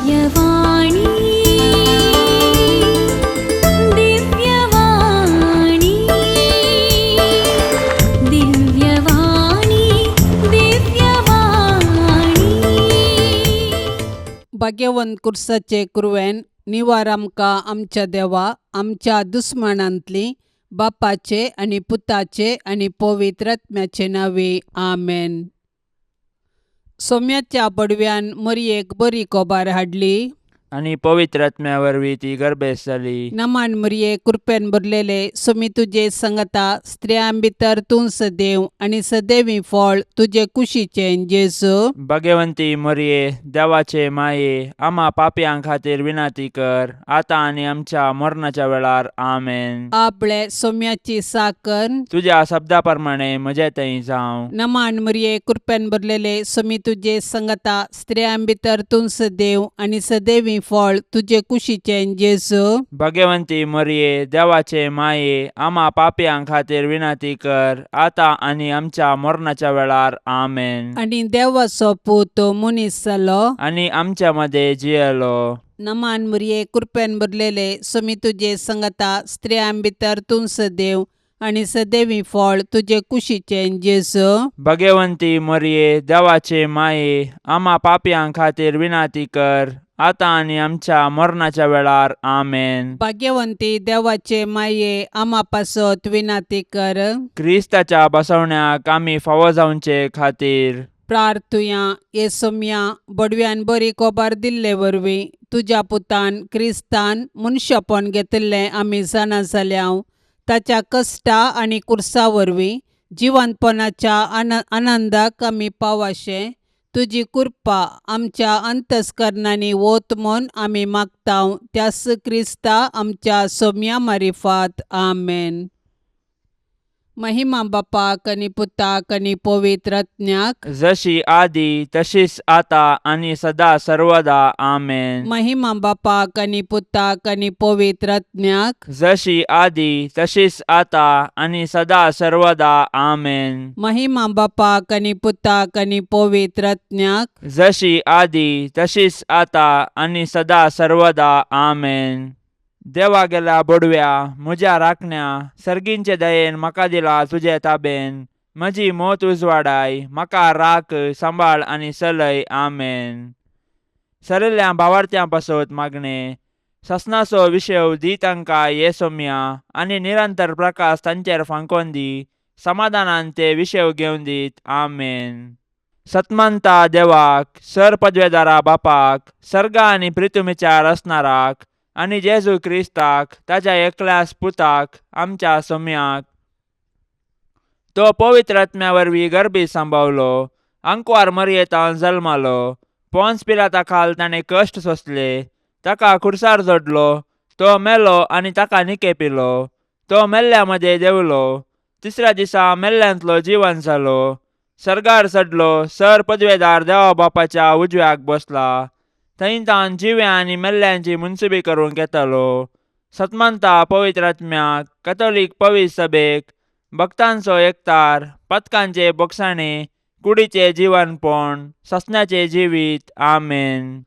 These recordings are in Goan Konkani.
दिव्यवाणी, दिव्यवाणी, दिव्यवाणी, दिव्यवाणी. भाग्यवंत कुर्साचे कुरवेन निवार आमकां आमच्या देवा आमच्या दुस्मानांतली बापाचे आनी पुताचे आनी पवित्र आत्म्याचे नांवे आमेन. सोम्याच्या बडव्यान मरयेक बरी कोबार हाडली. आनी पवित्र आत्म्या वरवीं ती गर्भेस्त जाली. नमान मरये, कृपेन भरलेले, सुमी तुजे संगता, स्त्रियां भितर तूं सदैव आनी सदैवी फळ तुजे कुशीचें जेजू. भगवंती मरये, देवाचे माये, आमा पापयां खातीर विनंती कर, आतां आनी आमच्या मरणाच्या वेळार. आमेन. आपले सोम्याची साकर. तुज्या शब्दा प्रमाणे म्हजे थंय जावं. नमान मरये, कृपेन भरलेले, सुमी तुजे संगता, स्त्रियां भितर तूं सदैव आनी सदैवी फळ तुजे कुशीचें जेजू. भगवंती मरये, देवाचे माये, आमा पापयां खातीर विनंती कर, आतां आनी आमच्या मरणाच्या वेळार. आमेन. आनी देवाचो पूत मनीस जालो. आनी आमच्या मदें जियेलो. नमान मरये, कृपेन भरलेले, सुमी तुजे संगता, स्त्रियां भितर तूं सदैव आनी सदैवी फळ तुजे कुशीचें जेजू. भगवंती मरये, देवाचे माये, आमा पापयां खातीर विनंती कर, आतां आनी आमच्या मरणाच्या वेळार. आमेन. भाग्यवंती देवाचे माये, आमा पासत विनाती कर. क्रिस्ताच्या बसवण्याक आमी फावो जावचे खातीर. प्रार्थुया. हे सोम्या, बडव्यान बरी कोबार दिल्ले वरवीं तुज्या पुतान क्रिस्तान मनशापण घेतिल्लें आमी जाणा जाल्या. ताच्या कश्टा आनी कुर्सा वरवीं जिवंतपणाच्या आनंदाक आमी पावाशें तुजी कृपा आमच्या अंतस्करणांनी वत म्हूण आमी मागता, त्यास क्रिस्ता आमच्या सोम्या मारिफात. आमेन. महिमा बापाक आनी पुताक आनी पवित्र आत्म्याक. जशी आदी तशीच आता आनी सदा सर्वदा. आमेन. महिमा बापाक आनी पुताक आनी पवित्र आत्म्याक. जशी आदी तशीच आता आनी सदा सर्वदा. आमेन. महिमा बापाक आनी पुताक आनी पवित्र आत्म्याक. जशी आदी तशीच आता आनी सदा सर्वदा. आमेन. देवा गेल्या बोडव्या, म्हज्या राखण्या, सर्गींचे दयेन म्हाका दिला तुजे ताबेन. म्हजी मोत उजवाडाय, म्हाका राख, सांबाळ आनी चलय. आमेन. सरिल्ल्या भावार्थ्यां पासत मागणें. ससनाचो विशेव दी तांकां ये सोम्या, आनी निरंतर प्रकाश तांचेर फांकोन दी. समाधानान ते विशेव घेवन दीत. आमेन. सतमंता देवाक, सर पदवेदारा बापाक, सर्गा आनी प्रितुमीच्या रचणाराक, आनी जेजू क्रिस्ताक, ताच्या एकल्याच पुताक, आमच्या सोम्याक, तो पवित्र आत्म्या वरवीं गर्भी सांबावलो, आंकवार मरयेतान जल्मालो, पोन्स पिलाता खाल ताणें कश्ट सोंसले, ताका खुर्सार जोडलो, तो मेलो आनी ताका निकेपिलो, तो मेल्ल्या मदें देंवलो, तिसऱ्या दिसा मेल्ल्यांतलो जिवन जालो, सर्गार चडलो, सर पदवेदार देवा बापाच्या उजव्याक बसला, थंय तावन जिव्या आनी मेल्ल्यांची मुनसुबी करूंक येतालो. सतमंता पवित्र आत्म्याक, कथोलीक पवित्र सभेक, भक्तांचो एकतार, पथकांचे बोगसाणे, कुडीचे जिवनपण, ससण्याचे जिवीत. आमेन.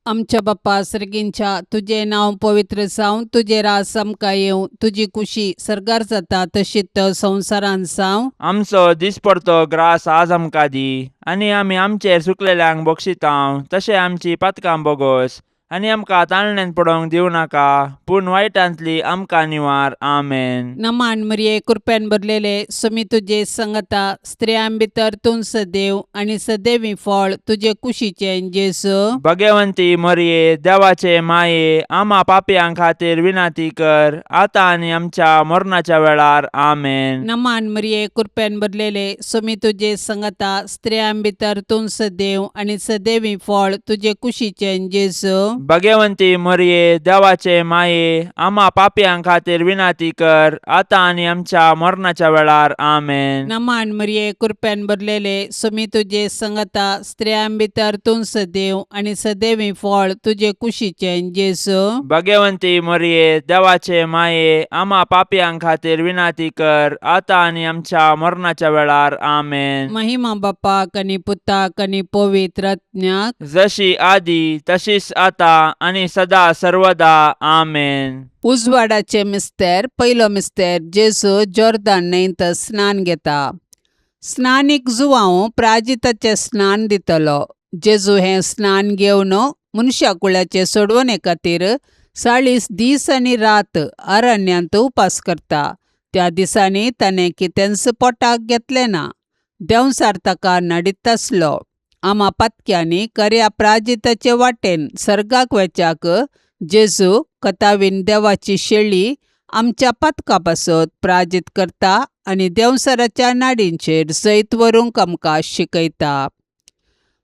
आमच्या बाप्पा सर्गींच्या, तुजें नांव पवित्र जावं, तुजें राज आमकां येवं, तुजी कुशी सर्गार जाता तशीच संवसारांत जावं. आमचो दिसपडतो ग्रास आज आमकां दी, आनी आमी आमचेर चुकलेल्यांक बक्षितांव तशें आमची पातकां बोगोस, आनी आमकां ताळण्यांत पडोवंक दिवं नाका, पूण वायटांतली आमकां निवार. आमेन. नमान मरिये, कृपेन भरलेले, सुमी तुजे संगता, स्त्रियां भितर तूं सदैव आनी सदैवी फळ तुजे कुशीचें जेजू. भगवंती मरिये, देवाचे माये, आमा पापयां खातीर विनंती कर, आतां आनी आमच्या मरणाच्या वेळार. आमेन. नमान मरिये, कृपेन भरलेले, सुमी तुजे संगता, स्त्रियां भितर तूं सदैव आनी सदैवी फळ तुजे कुशीचें जेजू. भगवंती मोरये देवाचे माये आम्हा पापयां खातीर विनंती कर आतां आनी आमच्या मरणाच्या वेळार. आमेन. नमान मरिये, कृपेन भरलेले, सुमी तुजे संगता, स्त्रियां भितर तूं सदैव आनी सदैवी फळ तुजे कुशीचें जेजू. भगवंती मोरये देवाचे माये आम्हा पापयां खातीर विनंती कर आतां आनी आमच्या मरणाच्या वेळार. आमेन. महिमा बापाक आनी पुताक आनी पवित्र आत्म्याक. जशी आदी तशीच आता आनी सदा सर्वदा. आमेन. उजवाडाचे मिस्तेर. पयलो मिस्तेर. जेजू जोर्दान न्हंयत स्नान घेता. स्नानीक जुवांव प्राजिताचें स्नान दितलो. जेजू हें स्नान घेवन मनशा कुळाचे सोडवणे खातीर 40 दीस आनी रात अरण्यांत उपास करता. त्या दिसांनी ताणें कितेंच पोटाक घेतलें ना. देंवचार ताका नडीत आसलो. आमा पातक्यांनी खऱ्या प्राजिताचे वाटेन सर्गाक वेच्याक जेजू कथावीन देवाची शेळी आमच्या पातका पासत प्राजीत करता आनी देंवचाराच्या नाडींचेर जैत व्हरूंक आमकां शिकयता.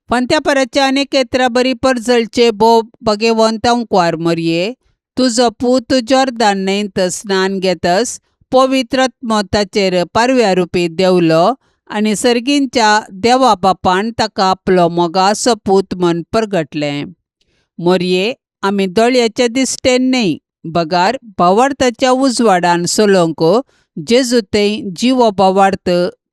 फांत्यापराच्या अनेक बरी परजळचे भोव भगेवंत अंकवार मरये, तुजो पूत जोर्दान न्हंयत स्नान घेतस पवित्र आत्मो ताचेर पारव्या रुपी देंवलो आनी सर्गींच्या देवा बापान ताका आपलो मोगाचो पूत म्हण परगटलें. मोरये, आमी दोळ्याच्या दिश्टेन न्हय बगार भावार्थाच्या उजवाडान चलोवंक जेजू थंय जिवो भावार्थ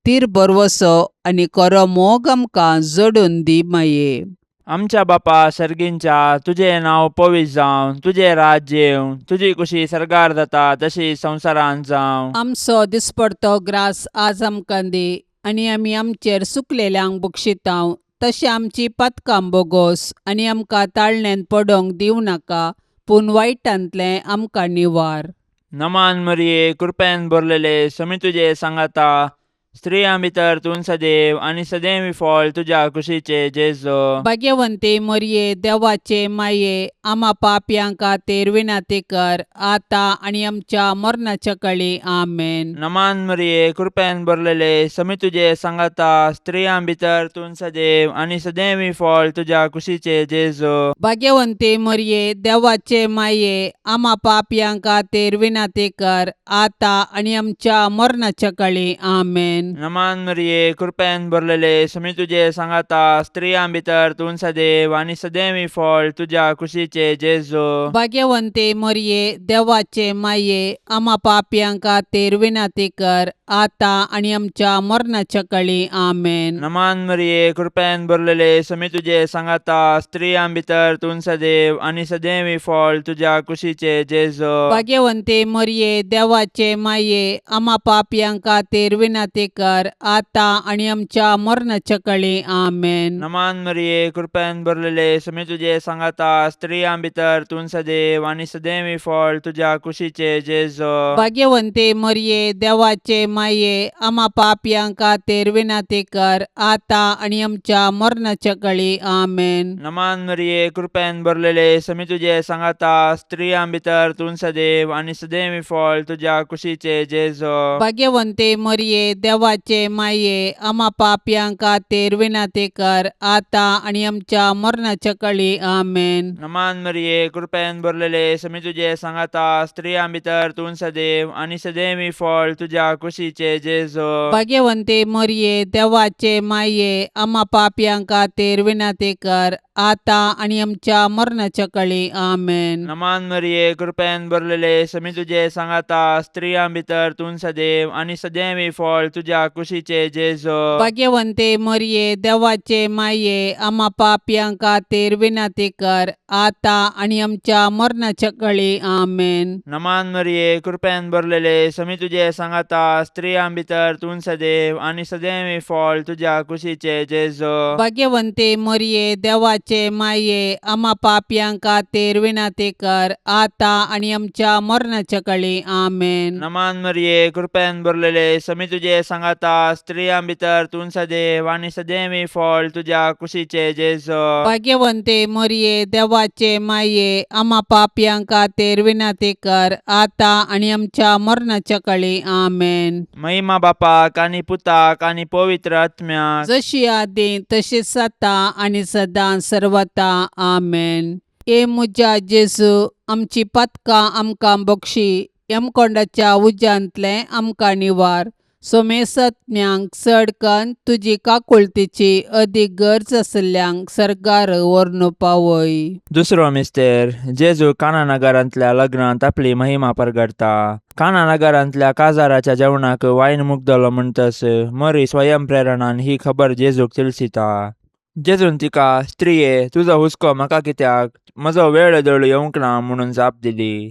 तीर भरवसो आनी खरो मोग आमकां जोडून दी माये. आमच्या बापा सर्गींच्या, तुजें नांव पवित्र जावं, तुजें राज्य येवं, तुजी कुशी सर्गार जाता तशी संवसारांत जावं. आमचो दिसपडतो ग्रास आज आमकां दी आनी आमी आमचेर सुकलेल्यांक बक्षितांव तशें आमची पातकां बोगोस आनी आमकां ताळण्यांत पडोवंक दिवं नाका पूण वायटांतलें आमकां निवार. नमान मरिये, कृपेन भरलेले, समी तुजे सांगाता, स्त्रियां भितर तूं सदैव आनी सदैवी फळ तुज्या कुशीचे जेजू. भाग्यवंती मरिये, देवाचे माये, आमा पापयां खातीर विनंती कर आतां आनी आमच्या मरणाच्या कळी. आमेन. नमान मरिये, कृपेन भरलेले, समी तुजे सांगाता, स्त्रियां भितर तूं सदैव आनी सदैवी फळ तुज्या कुशीचे जेजू. भाग्यवंती मरिये, देवाचे माये, आमा पापयां खातीर विनंती कर आतां आनी आमच्या मरणाच्या कळी. आमेन. नमान मरिये, कृपेन भरलेले, समी तुजे सांगाता, स्त्रियां भितर तूं सदैव आनी सदैवी फळ तुज्या कुशीचे जेजू. भाग्यवंती मरिये, देवाचे माये, आमा पापयां खातीर विनंती कर आतां आनी आमच्या मरणाच्या कळी. आमेन. नमान मरिये, कृपेन भरलेले, समी तुजे सांगाता, स्त्रियां भितर तूं सदैव आनी सदैवी फळ तुज्या कुशीचे जेजू. भाग्यवंती मरिये, देवाचे माये, आमा पापयां खातीर विनंती कर आतां आनी आमच्या मरणाच्या कळी. आमेन. नमान मरिये, कृपेन भरलेले, समी तुजे सांगाता, स्त्रियां भितर तूं सदैव आनी सदैवी फळ तुज्या कुशीचे जेजू. भाग्यवंती मरिये, देवाचे माये, आमा पापयां खातीर विनंती कर आतां आनी आमच्या मरणाच्या कळी. आमेन. नमान मरिये, कृपेन भरलेले, समी तुजे सांगाता, स्त्रियां भितर तूं सदैव आनी सदैवी फळ तुज्या कुशीचे जेजू. भाग्यवंती मरिये, देवाचे माये, आमा पापयां खातीर विनंती कर आतां आनी आमच्या मरणाच्या कळी. आमेन. नमान मरिये, कृपेन भरलेले, समी तुजे सांगाता, स्त्रियां भितर तूं सदैव आनी सदैवी फळ तुज्या कुशीचे जेजू. भाग्यवंती मरिये, देवाचे माये, आमा पापयां खातीर विनंती कर आतां आनी आमच्या मरणाच्या कळी. आमेन. नमान मरिये, कृपेन भरलेले, समी तुजे सांगाता, स्त्रियां भितर तूं सदैव आनी सदैवी फळ तुज्या कुशीचे जेजू. भाग्यवंती मरिये, देवाचे माये, आमा पापयां खातीर विनंती कर आतां आनी आमच्या मरणाच्या कळी. आमेन. नमान मरिये, कृपेन भरलेले, समी तुजे सांगाता, स्त्रियां भितर तूं सदैव आनी सदैवी फळ तुज्या कुशीचे जेजू. भाग्यवंती मरिये, देवाचे माये, आमा पापयां खातीर विनंती कर आतां आनी आमच्या मरणाच्या कळी. आमेन. नमान मरिये, कृपेन भरलेले, समी तुजे सांगाता, स्त्रियां भितर तूं सदैव आनी सदैवी फळ तुज्या कुशीचे जेजू. भाग्यवंती मरिये, देवाचे माये, आमा पापयां खातीर विनंती कर आतां आनी आमच्या मरणाच्या कळी. आमेन. महिमा बापाक आनी पुताक आनी पवित्र आत्म्याक. जशी आदी तशीच आतां आनी सदां सर्वता. आमेन. ए म्हज्या जेजू आमची पातकां आमकां बक्षी यमकोंडाच्या उज्यांतलें आमकां निवार सोमेसत्म्यांक चड कन्न तुजी काकुळतीची अदीक गरज आशिल्ल्यांक सर्गार व्हरून पावय. दुसरो मिस्तेर जेजू काना नगरांतल्या लग्नांत आपली महिमा परगटता. काना नगरांतल्या काजाराच्या जेवणाक वायन मुगदलो म्हणटस मरी स्वयं प्रेरणान ही खबर जेजूक तिळसिता. जेजून तिका, स्त्रिये, तुजो हुस्को म्हाका कित्याक? म्हजो वेळ दळू येवंक ना, म्हणून जाप दिली.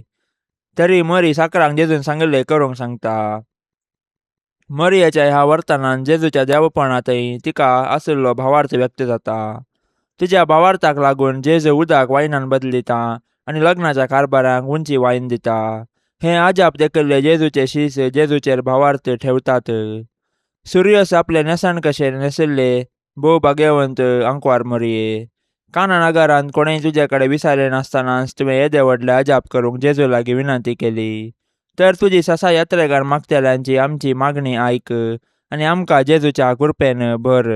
तरी मरी साकरांक जेजून सांगिल्लें करूंक सांगता. मरियेच्या ह्या वर्तनान जेजूच्या देवपणांतय तिका आशिल्लो भावार्थ व्यक्त जाता. तिच्या भावार्थाक लागून जेजू उदक वायनान बदलिता आनी लग्नाच्या कारभाराक उंची वायन दिता. हें अजाप देखिल्ले जेजूचे शीस जेजूचेर भावार्थ ठेवतात. सुर्यस आपले न्हेसण कशें न्हेसिल्ले भोव भाग्यवंत आंकवार मरिये, काना नगरांत कोणेय तुजे कडेन विचारलें नासतनाच तुवें येदें व्हडलें अजाप करूंक जेजू लागीं विनंती केली. तर तुजी ससा यात्रेगार मागतल्यांची आमची मागणी आयक आनी आमकां जेजूच्या कृपेन भर.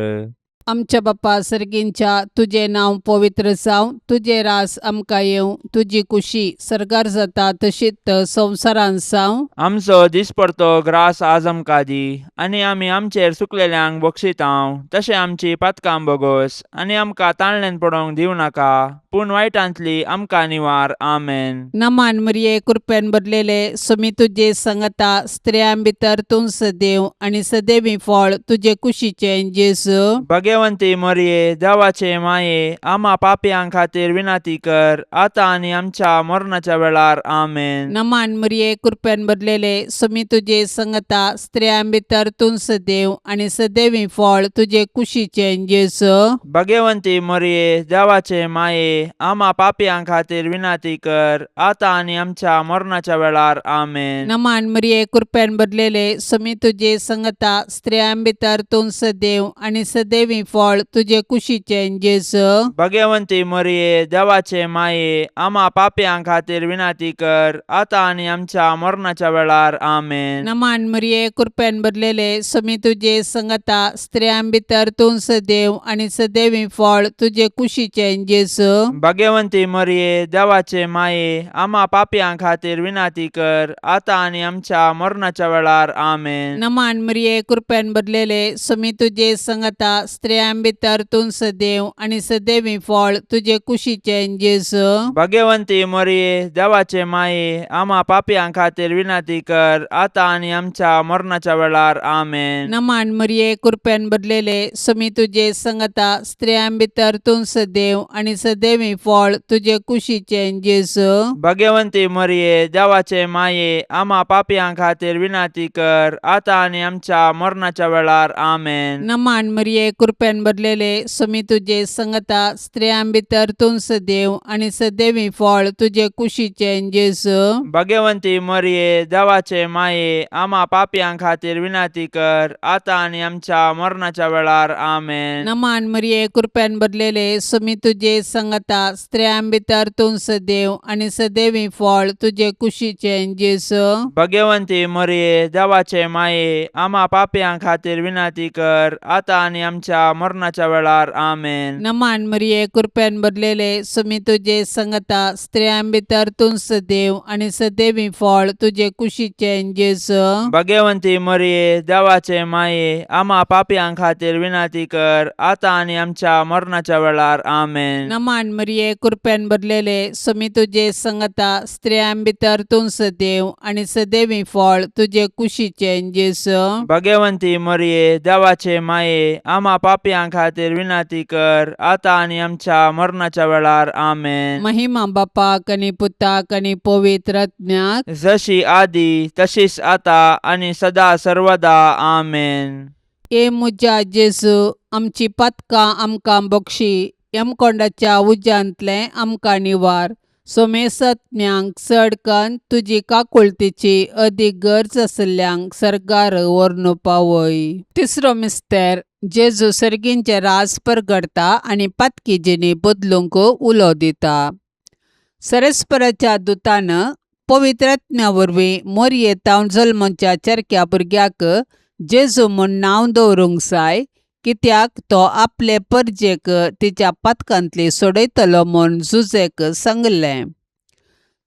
आमच्या बापा सर्गींच्या तुजें नांव पवित्र जावं, तुजें रास आमकां येवं, तुजी कुशी सर्गार जाता तशीच संवसारांत जावं. आमचो दिसपडतो ग्रास आज आमकां दी आनी आमी आमचेर चुकलेल्यांक बक्षितांव तशें आमची पातकां बोगोस आनी आमकां ताणल्यान पडोवंक दिवं नाका, पूण वायटांतली आमकां निवार. आमेन. नमान मरिये, कृपेन भरलेले, सुमी तुजे संगता, स्त्रियां भितर तूं सदैव आनी सदैवी फळ तुजे कुशीचें जेजू. भगवंती मरिये, देवाचे माये, आमा पापयां खातीर विनंती कर, आतां आनी आमच्या मरणाच्या वेळार. आमेन. नमान मरिये, कृपेन भरलेले, सुमी तुजे संगता, स्त्रियां भितर तूं सदैव आनी सदैवी फळ तुजे कुशीचें जेजू. भगवंती मरिये, देवाचे माये, आमा पापयां खातीर विनंती कर, आतां आनी आमच्या मरणाच्या वेळार. आमेन. नमान मरिये, कृपेन भरलेले, सुमी तुजे संगता, स्त्रियां भितर तूं सदैव आनी सदैवी फळ तुजे कुशीचें जेजू. भगवंती मरिये, देवाचे माये, आमा पापयां खातीर विनंती कर, आतां आनी आमच्या मरणाच्या वेळार. आमेन. नमान मरिये, कृपेन भरलेले, सुमी तुजे संगता, स्त्रियां भितर तूं सदैव आनी सदैवी फळ तुजे कुशीचें जेजू. भगवंती मरिये, देवाचे माये, आमा पापयां खातीर विनंती कर, आतां आनी आमच्या मरणाच्या वेळार. आमेन. नमान मरिये, कृपेन भरलेले, सुमी तुजे संगता, स्त्रियां भितर तूं सदैव आनी सदैवी फळ तुजे कुशीचें जेजू. भगवंती मरिये, देवाचे माये, आमा पापयां खातीर विनंती कर, आतां आनी आमच्या मरणाच्या वेळार. आमेन. नमान मरिये, कृपेन भरलेले, सुमी तुजे संगता, स्त्रियां भितर तूं सदैव आनी सदैवी फळ तुजे कुशीचें जेजू. भगवंती मरिये, देवाचे माये, आमा पापयां खातीर विनंती कर, आतां आनी आमच्या मरणाच्या वेळार. आमेन. नमान मरिये, कृपेन भरलेले, सुमी तुजे संगता, स्त्रियां भितर तूं सदैव आनी सदैवी फळ तुजे कुशीचें जेजू. भगवंती मरिये, देवाचे माये, आमा पापयां खातीर विनंती कर, आतां आनी आमच्या मरणाच्या वेळार. आमेन. नमान मरिये, कृपेन भरलेले, सुमी तुजे संगता, स्त्रियां भितर तूं सदैव आनी सदैवी फळ तुजे कुशीचें जेजू. भगवंती मरिये, देवाचे माये, आमा पापयां खातीर विनंती कर, आतां आनी आमच्या मरणाच्या वेळार. आमेन. नमान मरिये, कृपेन भरलेले, सुमी तुजे संगता, स्त्रियां भितर तूं सदैव आनी सदैवी फळ तुजे कुशीचें जेजू. भगवंती मरिये, देवाचे माये, आमा पापयां खातीर विनंती कर, आतां आनी आमच्या मरणाच्या वेळार. आमेन. नमान मरिये, कृपेन भरलेले, सुमी तुजे संगता, स्त्रियां भितर तूं सदैव आनी सदैवी फळ तुजे कुशीचें जेजू. भगवंती मरिये, देवाचे माये, आमा पापयां खातीर विनंती कर, आतां आनी आमच्या मरणाच्या वेळार. आमेन. महिमा बापाक आनी पुताक आनी पवित्र आत्म्याक. जशी आदी तशीच आता आनी सदा सर्वदा. आमेन. ए म्हज्या जेजू, आमची पातकां आमकां बक्षी, यमकोंडाच्या उज्यांतलें आमकां निवार, सोमेसत्म्यांक चड कन्न तुजी काकुळतीची अदीक गरज आशिल्ल्यांक सर्गार व्हरून पावय. तिसरो मिस्तेर जेजू सर्गींचें राज परगडता आनी पातकी जिणी बदलूंक उलो दिता. सरस्पराच्या दुतान पवित्र आत्म्या वरवीं मोरये तावन जल्मच्या चरक्या भुरग्याक जेजू म्हूण नांव दवरूंक जाय. कित्याक तो आपले परजेक तिच्या पातकांतली सोडयतलो म्हूण जुजेक सांगलें.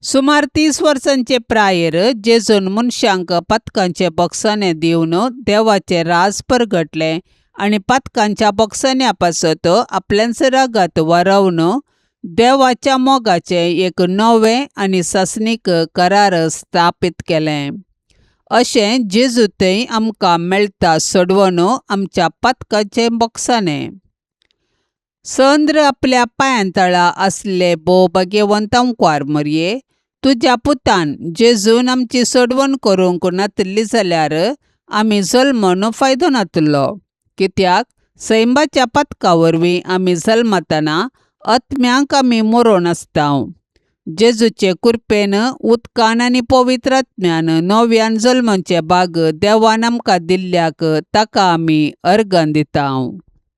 सुमार 30 वर्सांचे प्रायेर जेजून मनशांक पातकांचे बोगसाणें दिवन देवाचें राज परगटलें आनी पातकांच्या बोगसाण्या पासत आपल्याच रागात वारोवन देवाच्या मोगाचें एक नवें आनी सासणीक करार स्थापीत केलें. अशें जेजू थंय आमकां मेळटा सोडवण आमच्या पातकाचें बोगसाणें. चंद्र आपल्या पांयांतळा आसले भोव भाग्यवंत आंकवार मरये, तुज्या पुतान जेजून आमची सोडवण करूंक नातिल्ली जाल्यार आमी जल्मून फायदो नातिल्लो. कित्याक सैमाच्या पातका वरवीं आमी जल्मतना आत्म्यांक आमी मरोन आसता. जेजूचे कृपेन उदकान आनी पवित्र आत्म्यान नव्यान जल्माचे भाग देवान आमकां दिल्ल्याक ताका आमी अर्गां दिता.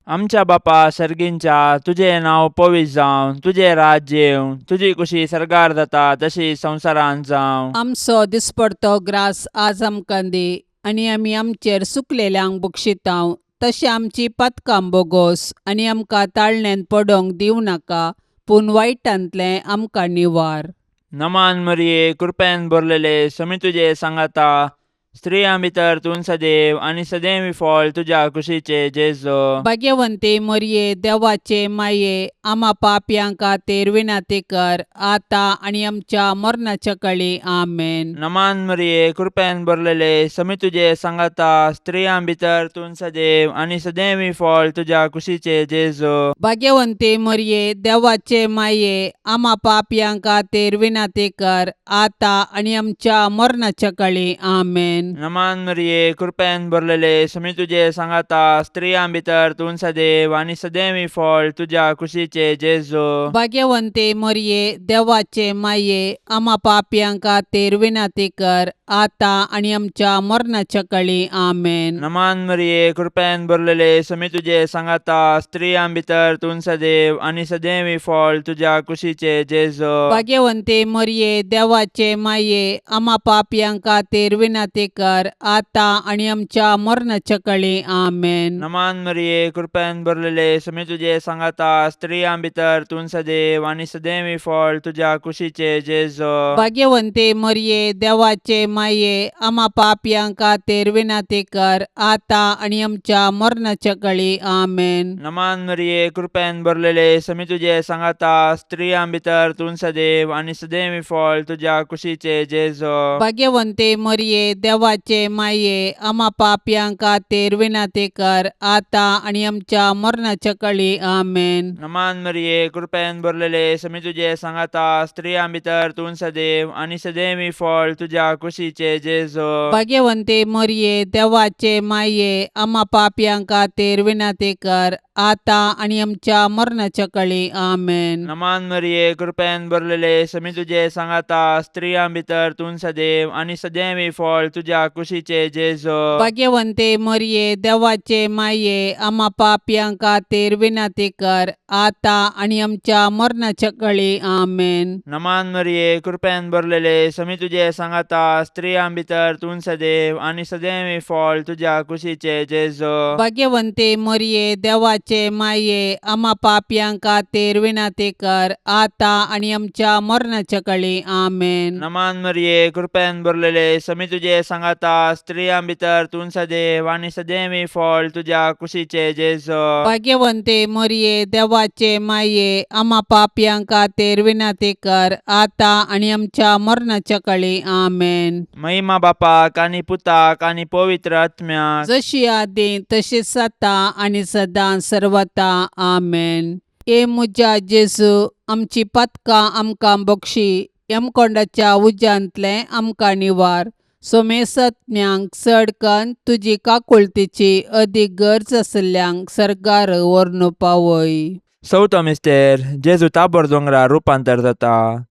आमच्या बापा सर्गींच्या, तुजें नांव पवित्र जावं, तुजें राज्य येवं, तुजी कुशी सर्गार जाता तशी संवसारांत जावं. आमचो दिसपडतो ग्रास आज आमकां दी आनी आमी आमचेर सुकलेल्यांक बक्षितांव तशें आमची पातकां बोगोस आनी आमकां ताळण्यांत पडोंक दिवं नाका पूण वायटांतलें आमकां निवार. नमान मरिये, कृपेन भरलेले, समी तुजे सांगाता, स्त्रियां भितर तूं सदैव आनी सदैव फळ तुज्या कुशीचे जेजू. भाग्यवंती मरये, देवाचे माये, आमा पापयां खातीर विनंती कर आतां आनी आमच्या मरणाच्या कळी. आमेन. नमान मरिये, कृपेन भरलेले, समी तुजे सांगाता, स्त्रियां भितर तूं सदैव आनी सदैव फळ तुज्या कुशीचे जेजू. भाग्यवंती मरये, देवाचे माये, आमा पापयां खातीर विनंती कर आतां आनी आमच्या मरणाच्या कळी. आमेन. नमान मरिये, कृपेन भरलेले, समी तुजे सांगाता, स्त्रियां भितर तूं सदैव आनी सदैव फळ तुज्या कुशीचे जेजू. भाग्यवंती मरये, देवाचे माये, आमा पापयां खातीर विनंती कर आतां आनी आमच्या मरणाच्या कळी. आमेन. नमान मरिये, कृपेन भरलेले, समी तुजे सांगाता, स्त्रियां भितर तूं सदैव आनी सदैव फळ तुज्या कुशीचे जेजू. भाग्यवंती मरये, देवाचे माये, आमा पापयां खातीर विनंती कर आतां आनी आमच्या मरणाच्या कळी. आमेन. नमान मरिये, कृपेन भरलेले, समी तुजे सांगाता, स्त्रियां भितर तूं सदैव आनी सदैव फळ तुज्या कुशीचे जेजू. भाग्यवंती मरये, देवाचे माये, आमा पापयां खातीर विनंती कर आतां आनी आमच्या मरणाच्या कळी. आमेन. नमान मरिये, कृपेन भरलेले, समी तुजे सांगाता, स्त्रियां भितर तूं सदैव आनी सदैव फळ तुज्या कुशीचे जेजू. भाग्यवंती मरये, देवाचे माये, आमा पापयां खातीर विनंती कर आतां आनी आमच्या मरणाच्या कळी. आमेन. नमान मरिये, कृपेन भरलेले, समी तुजे सांगाता, स्त्रियां भितर तूं सदैव आनी सदैव फळ तुज्या कुशीचे जेजू. भाग्यवंती मरये, देवाचे माये, आमा पापयां खातीर विनंती कर आतां आनी आमच्या मरणाच्या कळी. आमेन. नमान मरिये, कृपेन भरलेले, समी तुजे सांगाता, स्त्रियां भितर तूं सदैव आनी सदैव फळ तुज्या कुशीचे जेजू. भाग्यवंती मरये, देवाचे माये, आमा पापयां खातीर विनंती कर आतां आनी आमच्या मरणाच्या कळी. आमेन. नमान मरिये, कृपेन भरलेले, समी तुजे सांगाता, स्त्रियां भितर तूं सदैव आनी सदैव फळ तुज्या कुशीचे जेजू. भाग्यवंती मरये, देवाचे माये, आमा पापयां खातीर विनंती कर आतां आनी आमच्या मरणाच्या कळी. आमेन. नमान मरिये, कृपेन भरलेले, समी तुजे सांगाता, स्त्रियां भितर तूं सदैव आनी सदैव फळ तुज्या कुशीचे जेजू. भाग्यवंती मरये, देवाचे माये, आमा पापयां खातीर विनंती कर आतां आनी आमच्या मरणाच्या कळी. आमेन. महिमा बापाक आनी पुताक आनी पवित्र आत्म्याक, जशी आदी तशीच आतां आनी सदां सर्वता. आमेन. ए म्हज्या जेजू, आमची पातकां आमकां बक्षी, यमकोंडाच्या उज्यांतलें आमकां निवार, सोमेसत्म्यांक चड कन्न तुजी काकुळतीची अदीक गरज आशिल्ल्यांक सर्गार व्हरून पावय. चवथो मिस्तेर, जेजू ताबोर दोंगरार रुपांतर जाता.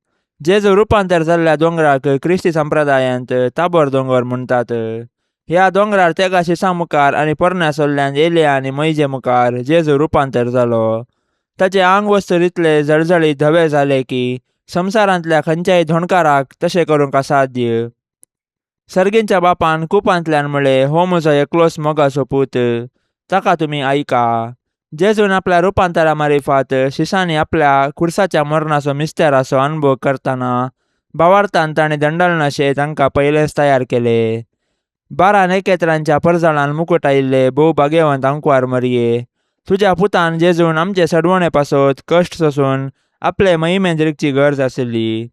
जेजू रुपांतर जाल्ल्या दोंगराक क्रिस्ती संप्रदायांत ताबोर दोंगर म्हणटात. ह्या दोंगरार तेगा शिसां मुखार आनी पोरण्या सोल्ल्यान एलिया आनी मैजे मुखार जेजू रुपांतर जालो. ताचे आंग वस्तूर इतले जळजळीत धवे जाले की संवसारांतल्या खंयच्याय धोणकाराक तशें करूंक असाध्य. सर्गींच्या बापान कुपांतल्यान म्हळें, हो म्हजो एकलोच मोगाचो पूत, ताका तुमी आयका. जेजून आपल्या रुपांतरा मारिफात शिसांनी आपल्या खुर्साच्या मरणाचो मिस्तेराचो अनुभव करतना भावार्थान ताणें दंडलनाशे तांकां पयलेंच तयार केले. 12 नखेत्रांच्या परजळान मुकूट आयिल्ले भोव भाग्यवंत आंकवार मरये, तुज्या पुतान जेजून आमचे सडवणे पासत कश्ट सोसून आपले महिमेन रिगची गरज आशिल्ली.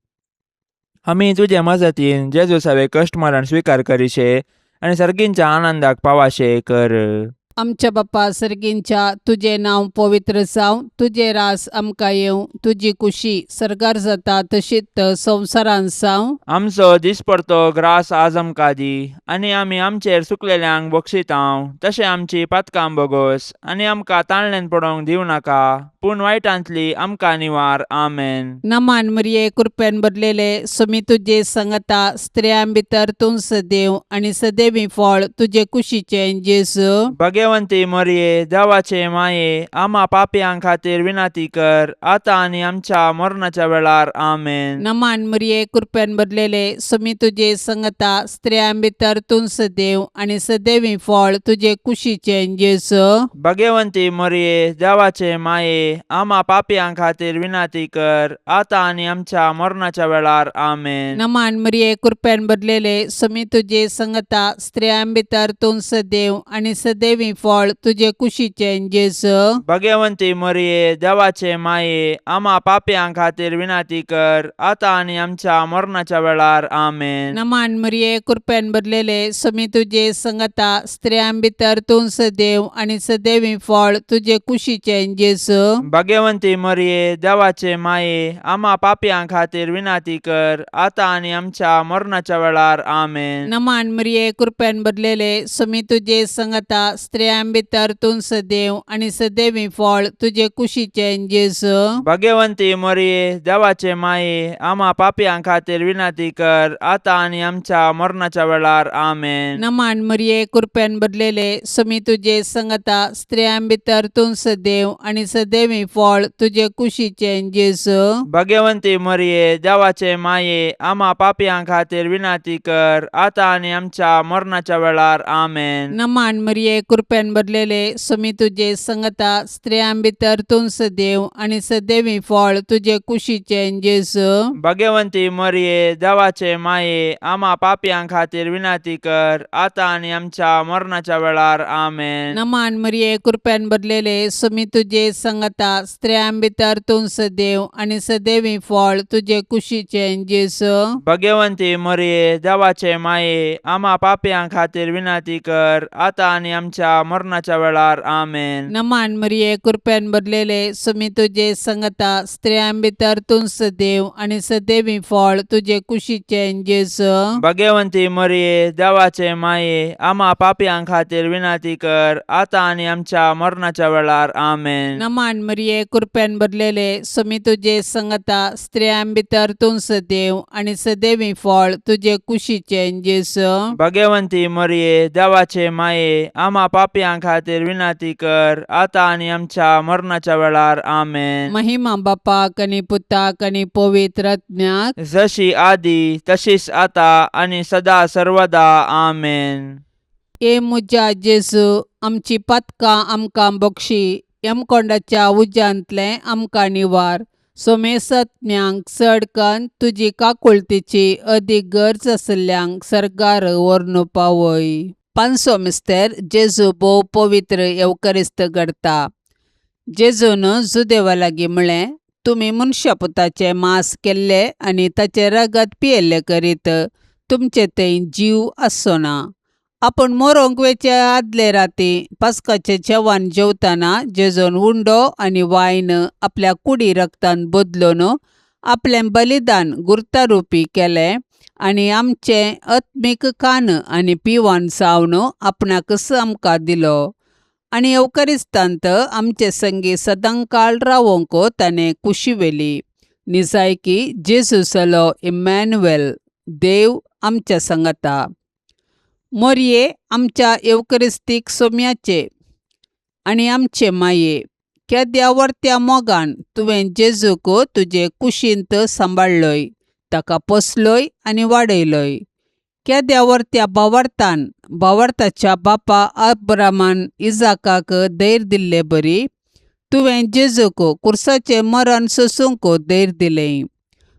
आमी तुजे मजतीन जेजू सवे कश्ट मरण स्विकार करिशे आनी सर्गींच्या आनंदाक पावाशे कर. आमच्या बापा सर्गींच्या, तुजें नांव पवित्र जावं, तुजें रास आमकां येवं, तुजी कुशी सर्गार जाता तशीच संवसारांत जावं. आमचो दिसपडतो ग्रास आज आमकां दी आनी आमी आमचेर चुकलेल्यांक बक्षितांव तशें आमची पातकां बोगोस आनी आमकां ताणल्यान पडोवंक दिवं नाका, पूण वायटांतली आमकां निवार. आमेन. नमान मरिये, कृपेन भरलेले, सुमी तुजे संगता, स्त्रियां भितर तूं सदैव आनी सदैवी फळ तुजे कुशीचें जेजू. भगवंती मरये, देवाचे माये, आमा पापयां खातीर विनंती कर, आतां आनी आमच्या मरणाच्या वेळार. आमेन. नमान मरिये, कृपेन भरलेले, सुमी तुजे संगता, स्त्रियां भितर तूं सदैव आनी सदैवी फळ तुजे कुशीचें जेजू. भगवंती मरये, देवाचे माये, आमा पापयां खातीर विनंती कर, आतां आनी आमच्या मरणाच्या वेळार. आमेन. नमान मरिये, कृपेन भरलेले, सुमी तुजे संगता, स्त्रियां भितर तूं सदैव आनी सदैवी फळ तुजे कुशीचें जेजू. भगवंती मरये, देवाचे माये, आमा पापयां खातीर विनंती कर, आतां आनी आमच्या मरणाच्या वेळार. आमेन. नमान मरिये, कृपेन भरलेले, सुमी तुजे संगता, स्त्रियां भितर तूं सदैव आनी सदैवी फळ तुजे कुशीचें जेजू. भगवंती मरये, देवाचे माये, आमा पापयां खातीर विनंती कर, आतां आनी आमच्या मरणाच्या वेळार. आमेन. नमान मरिये, कृपेन भरलेले, सुमी तुजे संगता, स्त्रियां भितर तूं सदैव आनी सदैवी फळ तुजे कुशीचें जेजू. भगवंती मरये, देवाचे माये, आमा पापयां खातीर विनंती कर, आतां आनी आमच्या मरणाच्या वेळार. आमेन. नमान मरिये, कृपेन भरलेले, सुमी तुजे संगता, स्त्रियां भितर तूं सदैव आनी सदैवी फळ तुजे कुशीचें जेजू. भगवंती मरये, देवाचे माये, आमा पापयां खातीर विनंती कर, आतां आनी आमच्या मरणाच्या वेळार. आमेन. नमान मरिये, कृपेन भरलेले, सुमी तुजे संगता, स्त्रियां भितर तूं सदैव आनी सदैवी फळ तुजे कुशीचें जेजू. भगवंती मरये, देवाचे माये, आमा पापयां खातीर विनंती कर, आतां आनी आमच्या मरणाच्या वेळार. आमेन. नमान मरिये, कृपेन भरलेले, सुमी तुजे संगता, स्त्रियां भितर तूं सदैव आनी सदैवी फळ तुजे कुशीचें जेजू. भगवंती मरये, देवाचे माये, आमा पापयां खातीर विनंती कर, आतां आनी आमच्या मरणाच्या वेळार. आमेन. नमान मरिये, कृपेन भरलेले, सुमी तुजे संगता, स्त्रियां भितर तूं सदैव आनी सदैवी फळ तुजे कुशीचें जेजू. भगवंती मरये, देवाचे माये, आमा पापयां खातीर विनंती कर, आतां आनी आमच्या मरणाच्या वेळार. आमेन. नमान मरिये, कृपेन भरलेले, सुमी तुजे संगता, स्त्रियां भितर तूं सदैव आनी सदैवी फळ तुजे कुशीचें जेजू. भगवंती मरये, देवाचे माये, आमा पापयां खातीर विनंती कर, आतां आनी आमच्या मरणाच्या वेळार. आमेन. महिमा बापाक आनी पुताक आनी पवित्र आत्म्याक, जशी आदी तशीच आता आनी सदा सर्वदा. आमेन. ए म्हज्या जेजू, आमची पातकां आमकां बक्षी, यमकोंडाच्या उज्यांतलें आमकां निवार, सोमेसत्म्यांक चड कन्न तुजी काकुळतीची अदीक गरज आशिल्ल्यांक सर्गार व्हरून पावय. पांचवो मिस्तेर, जेजू भोव पवित्र येवकरिस्त घडता. जेजून जुदेवा लागीं म्हळें, तुमी मनशा पुताचें मांस केल्लें आनी ताचें रगत पियेल्लें करीत तुमचे थंय जीव आसचो ना. आपूण मरोंक वेचे आदले राती पास्काचें जेवण जेवतना जेजून उंडो आनी वायन आपल्या कुडी रगतान बदलून आपलें बलिदान गुर्तारुपी केलें आनी आमचें आत्मीक कान आनी पिवन जावन आपणाकच आमकां दिलो आनी येवकरिस्तांत आमचे संगी सदांकाळ रावोंक ताणें कुशी व्हेली. निजायकी जेजू जालो इमॅन्युएल, देव आमच्या सांगाता. मोरये, आमच्या येवकरिस्तीक सोम्याचे आनी आमचे माये, केद्या व्हडत्या मोगान तुवें जेजूक तुजे कुशींत सांबाळ्ळोय, ताका पोसलोय आनी वाडयलोय. केद्या वर्त्या भावार्थान भावार्थाच्या बापा अब्रामान इजाकाक धैर्य दिल्ले बरी तुवें जेजूक कुर्साचें मरण सोसूंक धैर्य दिलें.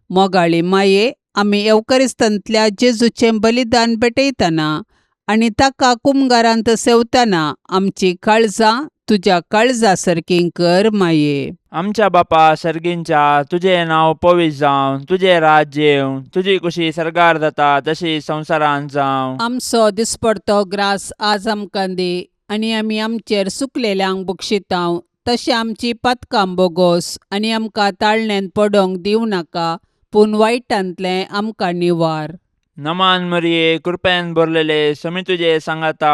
मोगाळी माये, आमी येवकरिस्तांतल्या जेजूचें बलिदान भेटयतना आनी ताका कुमगारांत सेवतना आमची काळजां तुज्या काळजा सारकीं कर माये. आमच्या बापा सर्गींच्या, तुजें नांव पवित्र जावं, तुजें राज्य येवं, तुजी कुशी सर्गार जाता तशी संवसारांत जावं. आमचो दिसपडतो ग्रास आज आमकां दी आनी आमी आमचेर सुकलेल्यांक बक्षितांव तशें आमची पातकां बोगोस आनी आमकां ताळण्यांत पडोंक दिवं नाका पूण वायटांतलें आमकां निवार. नमान मरिये, कृपेन भरलेले, समी तुजे सांगाता,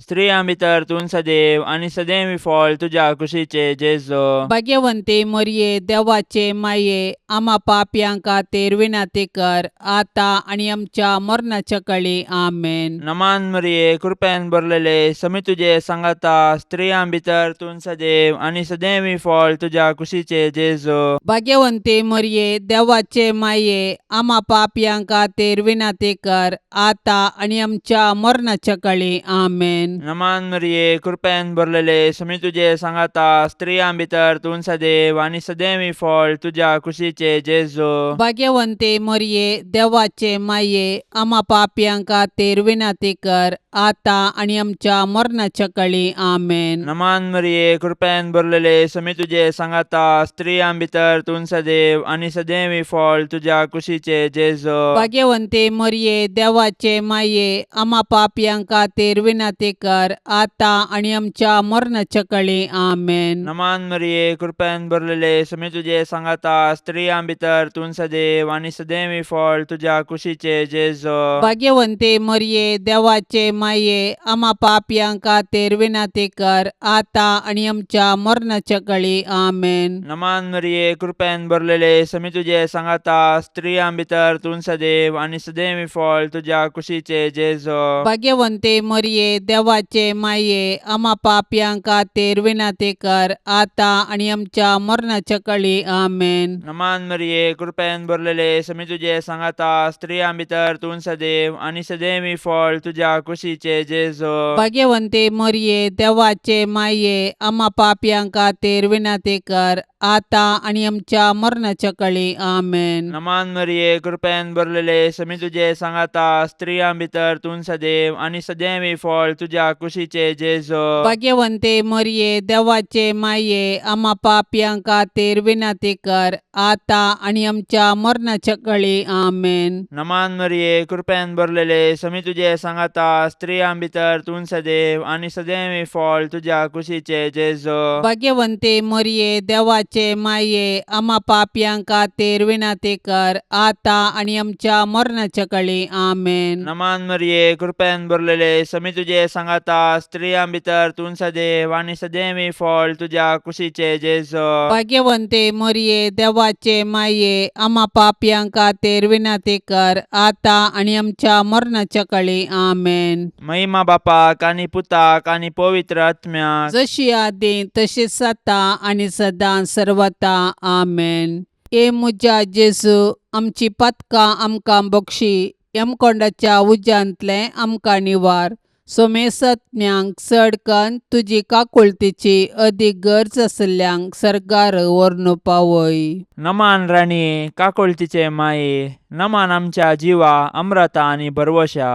स्त्रियां भितर तूं सदैव आनी सदैव फळ तुज्या कुशीचे जेजो. भाग्यवंती मरये, देवाचे माये, आमा पापयां खातीर विनंती कर आतां आनी आमच्या मरणाच्या कळी. आमेन. नमान मरिये, कृपेन भरलेले, समी तुजे सांगाता, स्त्रियां भितर तूं सदैव आनी सदैव फळ तुज्या कुशीचे जेजो. भाग्यवंती मरये, देवाचे माये, आमा पापयां खातीर विनंती कर आतां आनी आमच्या मरणाच्या कळी. आमेन. नमान मरिये, कृपेन भरलेले, समी तुजे सांगाता, स्त्रियां भितर तूं सदैव आनी सदैव फळ तुज्या कुशीचे जेजो. भाग्यवंती मरये, देवाचे माये, आमा पापयां खातीर विनंती कर आतां आनी आमच्या मरणाच्या कळी. आमेन. नमान मरिये, कृपेन भरलेले, समी तुजे सांगाता, स्त्रियां भितर तूं सदैव आनी सदैव फळ तुज्या कुशीचे जेजो. भाग्यवंती मरये, देवाचे माये, आमा पापयां खातीर विनंती कर आतां आनी आमच्या मरणाच्या कळी. आमेन. नमान मरिये, कृपेन भरलेले, समी तुजे सांगाता, स्त्रियां भितर तूं सदैव आनी सदैव फळ तुज्या कुशीचे जेजो. भाग्यवंती मरये, देवाचे माये, आमा पापयां खातीर विनंती कर आतां आनी आमच्या मरणाच्या कळी. आमेन. नमान मरिये, कृपेन भरलेले, समी तुजे सांगाता, स्त्रियां भितर तूं सदैव आनी सदैव फळ तुज्या कुशीचे जेजो. भाग्यवंती मरये, देवाचे माये, आमा पापयां खातीर विनंती कर आतां आनी आमच्या मरणाच्या कळी. आमेन. नमान मरिये, कृपेन भरलेले, समी तुजे सांगाता, स्त्रियां भितर तूं सदैव आनी सदैव फळ तुज्या कुशीचे जेजो. भाग्यवंती मरये, देवाचे माये, आमा पापयां खातीर विनंती कर आतां आनी आमच्या मरणाच्या कळी. आमेन. नमान मरिये, कृपेन भरलेले, समी तुजे सांगाता, स्त्रियां भितर तूं सदैव आनी सदैव फळ तुज्या कुशीचे जेजो. भाग्यवंती मरये, देवाचे माये, आमा पापयां खातीर विनंती कर आतां आनी आमच्या मरणाच्या कळी. आमेन. नमान मरिये, कृपेन भरलेले, समी तुजे सांगाता, स्त्रियां भितर तूं सदैव आनी सदैव फळ तुज्या कुशीचे जेजो. भाग्यवंती मरये, देवाचे माये, आमा पापयां खातीर विनंती कर आतां आनी आमच्या मरणाच्या कळी. आमेन. नमान मरिये, कृपेन भरलेले, समी तुजे सांगाता, स्त्रियां भितर तूं सदैव आनी सदैव फळ तुज्या कुशीचे जेजो. भाग्यवंती मरये, देवाचे माये, आमा पापयां खातीर विनंती कर आतां आनी आमच्या मरणाच्या कळी. आमेन. महिमा बापाक आनी पुताक आनी पवित्र आत्म्याक, जशी आदी तशीच आतां आनी सदां सर्वता. आमेन. ए म्हज्या जेजू, आमची पातकां आमकां बक्षी, यमकोंडाच्या उज्यांतलें आमकां निवार, सोमेसत्म्यांक चड कन्न तुजी काकुळतीची अदीक गरज आशिल्ल्यांक सर्गार व्हरून पावय. नमान राणये, काकुळतीचे माये, नमान आमच्या जिवा अमृता आनी भरवशा,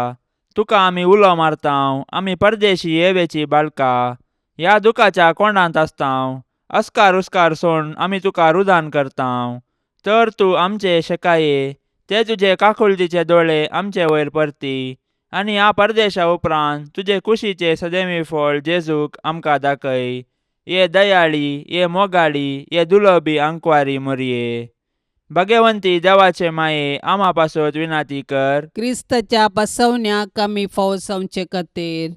तुका आमी उलो मारतांव, आमी परदेशी येवेची बाळका, ह्या दुखाच्या कोंडांत आसतांव, अस्कार उस्कार सोड आमी तुका रुदान करतांव, तर तूं आमचे शेकाये ते तुजे काकुळतीचे दोळे आमचे वयर परती आनी ह्या परदेशा उपरांत तुजे कुशीचे सदैवी फळ जेजूक आमकां दाखय. ये दयाळी, ये मोगाळी, ये दुलबी आंकवारी मोरये, भगवंती देवाचे माये, आमा पासत विनाती कर. क्रिस्ताच्या बसवण्याक आमी फावो जावचे खातीर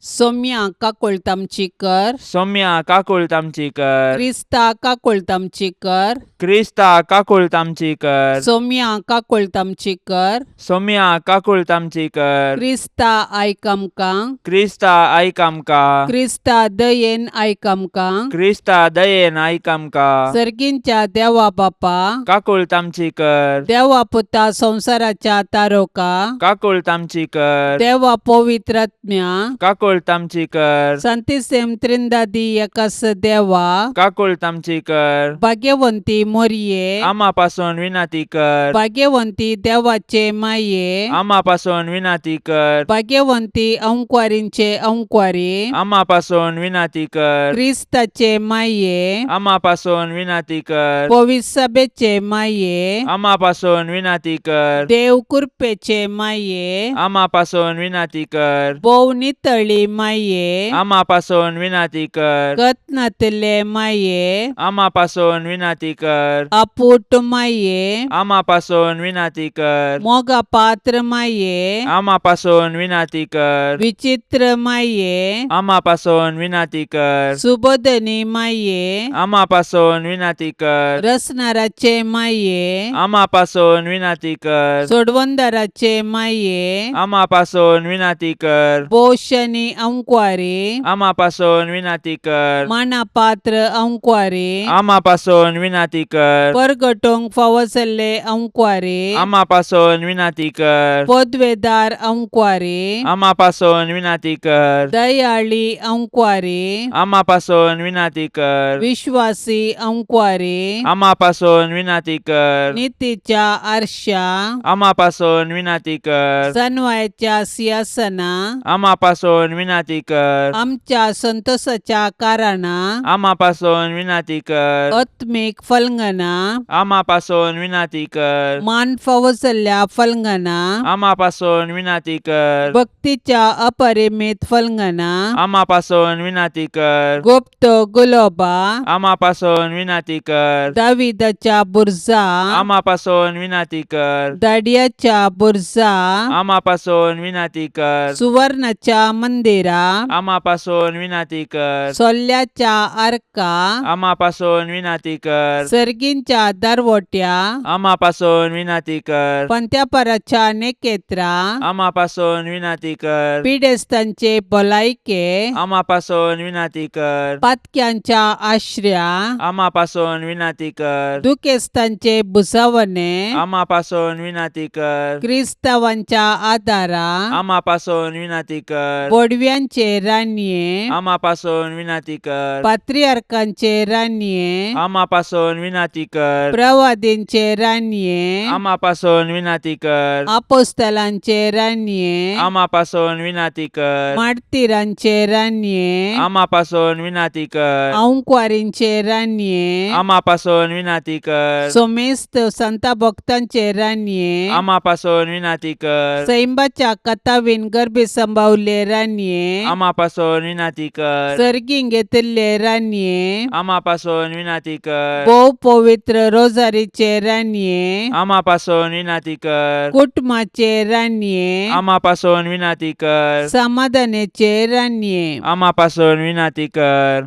सोम्या काकुळट आमची कर. सौम्या काकुळट आमची कर. क्रिस्ता काकुळट आमची कर. क्रिस्ता काकुळट आमची कर. सोम्या काकुळट आमची कर. सोम्या काकुळट आमची कर. क्रिस्ता आयक आमकां. क्रिस्ता आयक आमकां. क्रिस्ता दयेन आयक आमकां. क्रिस्ता दयेन आयक आमकां. सर्गींच्या देवा बापा, काकुळट आमची कर. देवा पुता संवसाराच्या तारोका, काकुळट आमची कर. देवा पवित्रात्म्या, काकुळट आमची कर. संतिसेम त्रिंदादी एकास देवा, काकुळट आमची कर. भाग्यवंती मोरये, आमा पासून विनंती कर. भाग्यवंती देवाचे माये, आमा पासून विनंती कर. भाग्यवंती अंकवारींचे अंकवारी, आमा पासून विनंती कर. क्रिस्ताचे माये, आमा पासून विनंती कर. पविसभेचे माये, आमा पासून विनंती कर. देव कृपेचे माये, आमा पासून विनंती कर. भोव नितळी माये, आमा पासून विनंती कर. कत्नातले माये, आमा पासून विनंती कर. आपूट माये, आमा पासून विनंती कर. मोगा पात्र माये, आमा पासून विनंती कर. विचित्र माये, आमा पासून विनंती कर. सुबोधनी माये, आमा पासून विनंती कर. रसनाराचे माये, आमा पासून विनंती कर. सोडवंदाराचे माये, आमा पासून विनंती कर. पोशनी अंकवारी, आमा पासून विनंती कर. मानापात्र अंकवारी, आमा पासून विनंती कर. परगटोंक फावो जाल्ले अंकवारी, आमा पासून विनंती कर. पदवेदार अंकवारी, आमा पासून विनंती कर. दयाळी अंकवारी, आमा पासून विनंती कर. विश्वासी अंकवारी, आमा पासून विनंती कर. नितीच्या आरशा, आमा पासून विनंती कर. सनवायच्या सिंहासना, आमा पासून विनंती कर. आमच्या संतोषाच्या कारणा, आमा पासून विनंती कर. आत्मीक फलंगना, आमा पासून विनंती कर. मान फावो जाल्ल्या फलंगना, आमा पासून विनंती कर. भक्तीच्या अपरिमित फलंगना, आमा पासून विनंती कर. गुप्त गुलोबा, आमा पासून विनंती कर. दाविदाच्या बुर्जा, आमा पासून विनंती कर. दाडियाच्या बुर्जा, आमा पासून विनंती कर. सुवर्णाच्या मंदिरा, आमा पासून विनंती कर. सोल्ल्याच्या आर्का, आमा पासून विनंती कर. सर्गींच्या दरवट्या, आमा पासून विनंती कर. पंत्यापराच्या नेकेत्रा, आमा पासून विनंती कर. पिडेस्तांचे भलायके, आमा पासून विनंती कर. पातक्यांच्या आश्र्या, आमा पासून विनंती कर. दुखेस्तांचे भुजावणे, आमा पासून विनंती कर. क्रिस्तावांच्या आदारा, आमा पासून विनंती कर. बोडव्यांचे रानये, आमा पासून विनंती कर. पात्रियार्कांचे रानये, आमा पासून विनंती कर. प्रवादींचे रानये, आमा पासून विनंती कर. आपोस्तलांचे रानये, आमा पासून विनंती कर. मार्तिरांचे रानये, आमा पासून विनंती कर. अंकवारींचे रानये, आमा पासून विनंती कर. सोमेस्त संता भक्तांचे रानये, आमा पासून विनंती कर. सैंबाच्या कथावीन गर्भी संभावले रानये, आमा पासून विनंती कर. सर्गीं घेतिल्ले रानये, आमा पासून विनंती कर. भोव पवित्र रोजारीचे रानये, आमा पासून विनंती कर. कुटुंबाचे रानये, आमा पासून विनंती कर. समाधानाचे रानये, आमा पासून विनंती कर.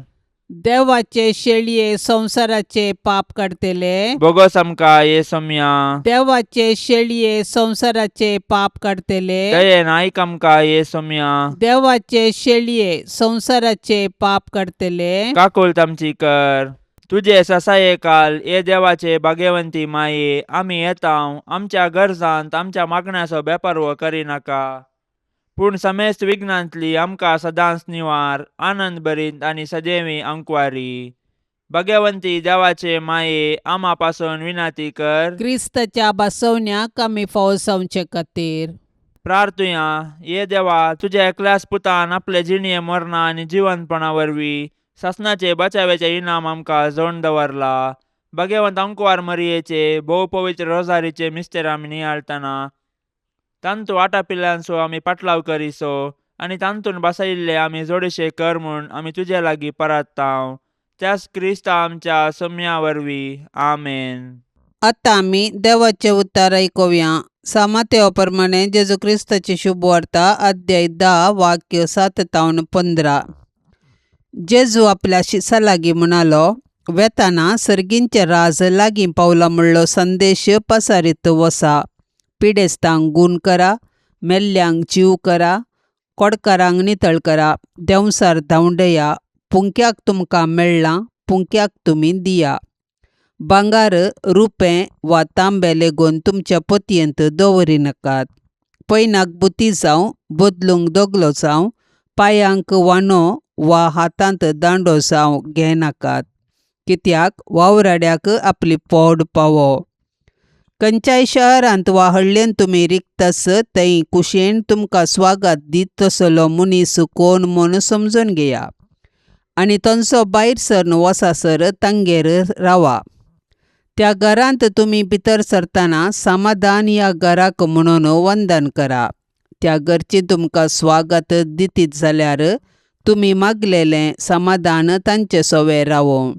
देवाचे शेळये संवसाराचे पाप काडतले, बोगस आमकां ये सोम्या. देवाचे शेळये संवसाराचे पाप काडतले, दयेन आयक आमकां ये सोम्या. देवाचे शेळये संवसाराचे पाप काडतले, काकुळट आमची कर. तुजे ससाये काल ये देवाचे भाग्यवंती माये, आमी येता आमच्या गरजांत आमच्या मागण्याचो बेपर्व करिनाका, पूण समेस्त विघ्नांतली आमकां सदांच निवार, आनंद भरीत आनी सदैवी अंकवारी. भाग्यवंती देवाचे माये, आमा पासून विनंती कर. क्रिस्ताच्या बसवण्याक आमी फावो जावचे खातीर. प्रार्थुया. ये देवा, तुज्या एकल्याच पुतान आपले जिणये मरणा आनी जिवंतपणा वरवीं सासणाचे बचाव्याचे इनाम आमकां जोडून दवरला. भाग्यवंत अंकवार मरियेचे भोव पवित्र रोजारीचे मिस्तेर आमी नियाळतना तांतू आटापिल्ल्यांचो आमी पाटलाव करिसो आनी तांतून बसयिल्ले आमी जोडीशे कर म्हूण आमी तुजे लागीं परात्तांव, त्याच क्रिस्ता आमच्या सम्या वरवीं. आमेन. आतां आमी देवाचें उतार आयकुया. सामातेवा प्रमाणे जेजू क्रिस्ताची शुभवार्ता, अध्याय 10, वाक्य 7 तावन 15. जेजू आपल्या शिसा लागीं म्हणालो, वेताना सर्गींचें राज लागीं पावला म्हणलो संदेश पसारीत वसा. पिडेस्तांक गूण करा, मेल्ल्यांक जीव करा, कोडकारांक नितळ करा, देंवसार धांवडया, पुंक्याक तुमकां मेळ्ळां पुंक्याक तुमी दिया. भांगर, रुपें वा तांबे लेगून तुमच्या पोतयेंत दवरिनाकात. पयनाक बुती जावं, बदलूंक दगलो जावं, पांयांक वानो वा हातांत दांडो जावं घेनाकात, कित्याक वावराड्याक आपली पोड पावो. खंयच्याय शहरांत वा हळ्ळेंत तुमी रिगतास थंय कुशेन तुमकां स्वागत दीत तसलो मनीस कोण म्हूण समजून घेया आनी थंयचो भायर सरन वचासर तांगेर रावा. त्या घरांत तुमी भितर सरतना समाधान ह्या घराक म्हणून वंदन करा. त्या घरचीं तुमकां स्वागत दितीत जाल्यार तुमी मागलेलें समाधान तांचे सवे रावो.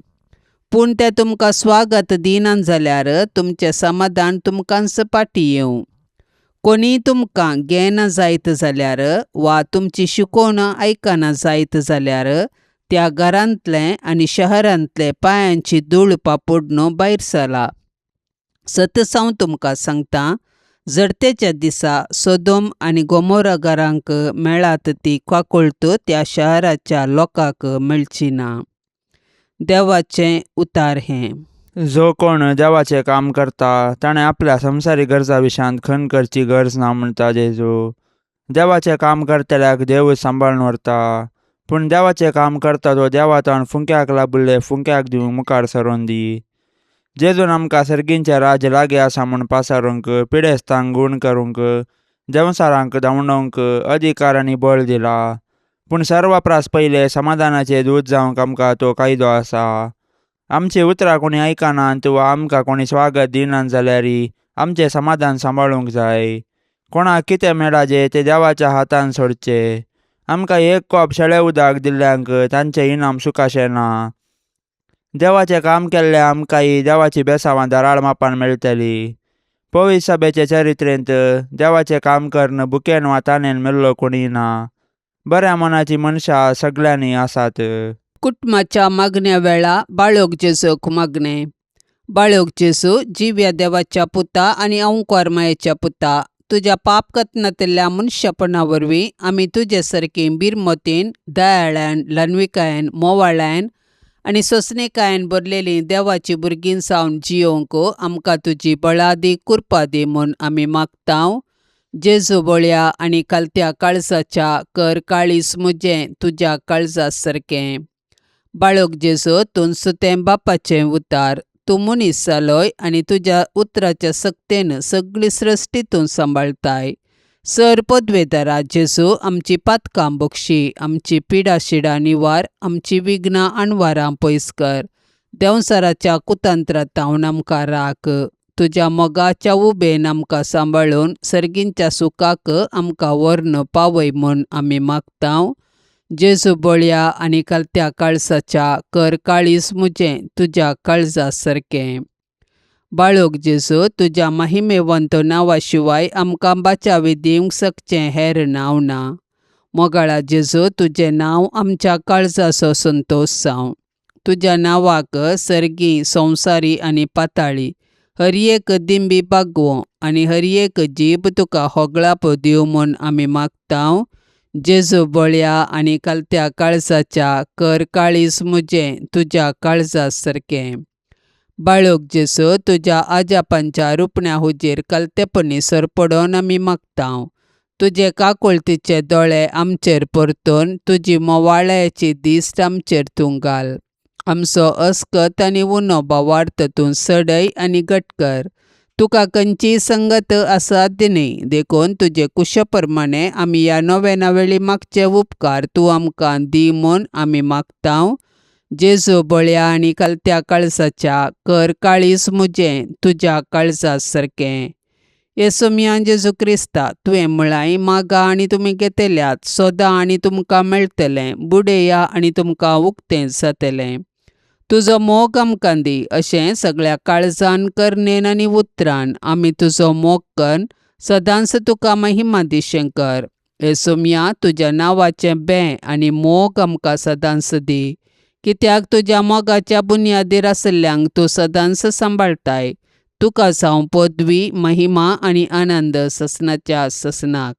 पूण ते तुमकां स्वागत दिनात जाल्यार तुमचें समाधान तुमकांच फाटीं येवं. कोणीय तुमकां घेना जायत जाल्यार वा तुमची शिकवण आयकना जायत जाल्यार त्या घरांतलें आनी शहरांतले पांयांची धूळ पापुडून भायर सरा. सतच हांव तुमकां सांगता, जडतेच्या दिसा सोदोम आनी गोमोरा घरांक मेळात ती काकुळट त्या शहराच्या लोकांक मेळची ना. देवाचें उतार हें. जो कोण देवाचें काम करता ताणें आपल्या संवसारी गरजा विशयांत खण करची गरज ना म्हणटा जेजू. देवाचें काम करतल्याक देवूच सांबाळून व्हरता, पूण देवाचें काम करता तो देवातान फुंक्याक लाबिल्ले फुंक्याक दिवंक मुखार सरोन दी. जेजून आमकां सर्गींचें राज्य लागीं आसा म्हूण पासारूंक, पिडेस्तांक गूण करूंक, देंवसारांक धांवडोवंक अधिकार आनी बळ दिला. पूण सर्व प्रास पयलें समाधानाचें दूत जावंक आमकां तो कायदो आसा. आमची उतरां कोणी आयकनात वा आमकां कोणी स्वागत दिनात जाल्यार आमचें समाधान सांबाळूंक जाय. कोणाक कितें मेळाजे तें देवाच्या हातान सोडचें. आमकां एक कोप शेळे उदक दिल्ल्यांक तांचें इनाम सुखाशें ना. देवाचें काम केल्लें आमकांय देवाची बेसावां धाराळ मापान मेळटली. पवित्र सभेचे चरित्रेंत देवाचें काम करून बुकेन वा ताणेन मेल्लो कोणी ना. बऱ्या मनाची मनशां सगळ्यांनी आसात. कुटुंबाच्या मागण्या वेळा बाळोक जेजूक मागणें. बाळोक जेजू, जिव्या देवाच्या पुता आनी अंकुर मायेच्या पुता, तुज्या पाप कथनांतल्या मनशापणा वरवीं आमी तुजे सारकी बिरमतीन, दयाळान, ल्हानविकायेन, मोवाळायन आनी सोंसणीकायेन भरलेलीं देवाचीं भुरगीं जावन जियोवंक आमकां तुजी बळादी कृपा दी म्हूण आमी मागता. जेजू बळया आनी खालत्या काळजाच्या, कर काळीज म्हजें तुज्या काळजा सारकें. बाळक जेजू, तूं सुतें बापाचें उतार, तूं मनीस जालोय आनी तुज्या उतराच्या सक्तेन सगळी सृश्टी तूं सांबाळताय. सर पदवेदारा जेजू, आमची पातकां बक्षी, आमची पिडा शिडा निवार, आमची विघ्नां अणवारां पयस कर. देंवसाराच्या कुतंत्रांत आमकां राख. तुज्या मोगाच्या उबेन आमकां सांबाळून सर्गींच्या सुखाक आमकां व्हरून पावय म्हूण आमी मागता. जेजू बळया आनी खालत्या काळजाच्या, कर काळीज म्हजें तुज्या काळजा सारकें. बाळक जेजू, तुज्या महिमेवंत नांवा शिवाय आमकां बाचावी दिवंक शकचें हेर नांव ना. मोगाळा जेजू, तुजें नांव आमच्या काळजाचो संतोश जावं. तुज्या नांवाक सर्गी, संवसारी आनी पाताळी हर एक दिंबी बागवो आनी हर एक जीब तुका होगळाप दिवं म्हूण आमी मागता. जेजू बळया आनी खालत्या काळजाच्या, कर काळीज म्हजें तुज्या काळजा सारकें. बाळक जेजू, तुज्या आजापांच्या रुपण्या हुजीर कलतेपणी सरपडोन आमी मागता. तुजे काकुळतीचे दोळे आमचेर परतून तुजी मोवाळ्याची दिश्ट आमचेर तूं घाल. आमचो अस्कत आनी उणो भावार्थ तूं सडय आनी घट कर. तुका खंयचीय संगत असाध्य न्हय, देखून तुजे कुशा प्रमाणे आमी ह्या नव्याना वेळी मागचे उपकार तूं आमकां दी म्हूण आमी मागता. जेजू बळया आनी खालत्या काळजाच्या, कर काळीज म्हजें तुज्या काळजा सारकें. येसोमिया जेजू क्रिस्ता, तुवें म्हळांय, मागा आनी तुमी घेतल्यात, सोदा आनी तुमकां मेळटलें, बुडया आनी तुमकां उक्तें जातलें. तुजो मोग आमकां दी, अशें सगळ्या काळजान, करणेन आनी उतरान आमी तुजो मोग करून सदांच तुका महिमा दिशें कर. येसोमिया, तुज्या नांवाचें बें आनी मोग आमकां सदांच दी. कित्याक तुज्या मोगाच्या बुन्यादीर आशिल्ल्यांक तूं सदांच सांबाळटाय. तुका जावं पदवी, महिमा आनी आनंद ससनाच्या ससनाक.